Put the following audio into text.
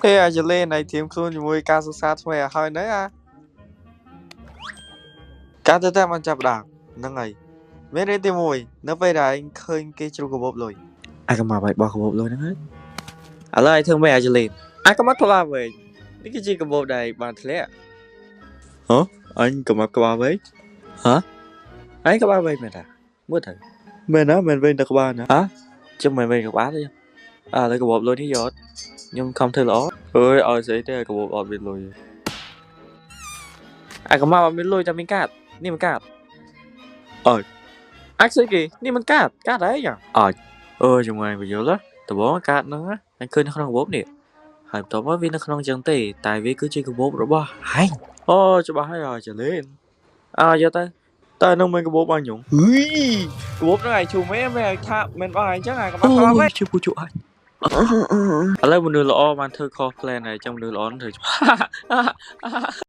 ហេអាជលេណៃធៀមខ្លួនជាមួយការសិក្សាថ្មីឲ្យហើយនៅអាការទៅតែបានចាប់ផ្ដើមហ្នឹងហើយមានរឿងទី1នៅពេលដែលឯងឃើញគេជ្រុះកាបូបលុយអាកំមកឲ្យបោះកាបូបលុយហ្នឹងហើយឥឡូវឯងធ្វើម៉េចអាជលេអាកំមកក្បាលវិញនេះគឺជាកាបូបដែលបានធ្លាក់ហ៎អញកំមកក្បាលវិញហ៎ឯងក្បាលវិញមែនតាមើលទៅមែនណាមែនវិញតែក្បាលណាហ៎ចាំមែនវិញក្បាលទេអាឥឡូវកាបូបលុយនេះយកខ្ញុំខំធ្វើល្អអើយឲ្យស្អីទេកាបូបអត់មានលុយអាកំមកអត់មានលុយតែមានកាតនេះមិនកាតអើយអាចស្អីគេនេះមិនកាតកាតអីយ៉ាងអើយអើយជាមួយបញ្យល់ដំបូងកាតហ្នឹងអញឃើញនៅក្នុងកាបូបនេះហើយបន្ទាប់មកវានៅក្នុងចឹងទេតែវាគឺជាកាបូបរបស់ហែងអូច្បាស់ហើយអើចលេនអើយកទៅតែនឹងមិនកាបូបអញខ្ញុំហឺកាបូបហ្នឹងឯងជុំមែនមែនថាមិនអស់ឯងចឹងអាកំមកក្បាលវិញ ជួយពូជួយអញ ឥឡូវមនុស្សល្អបានធ្វើខុស plan ហើយចឹងមនុស្សល្អនឹងធ្វើ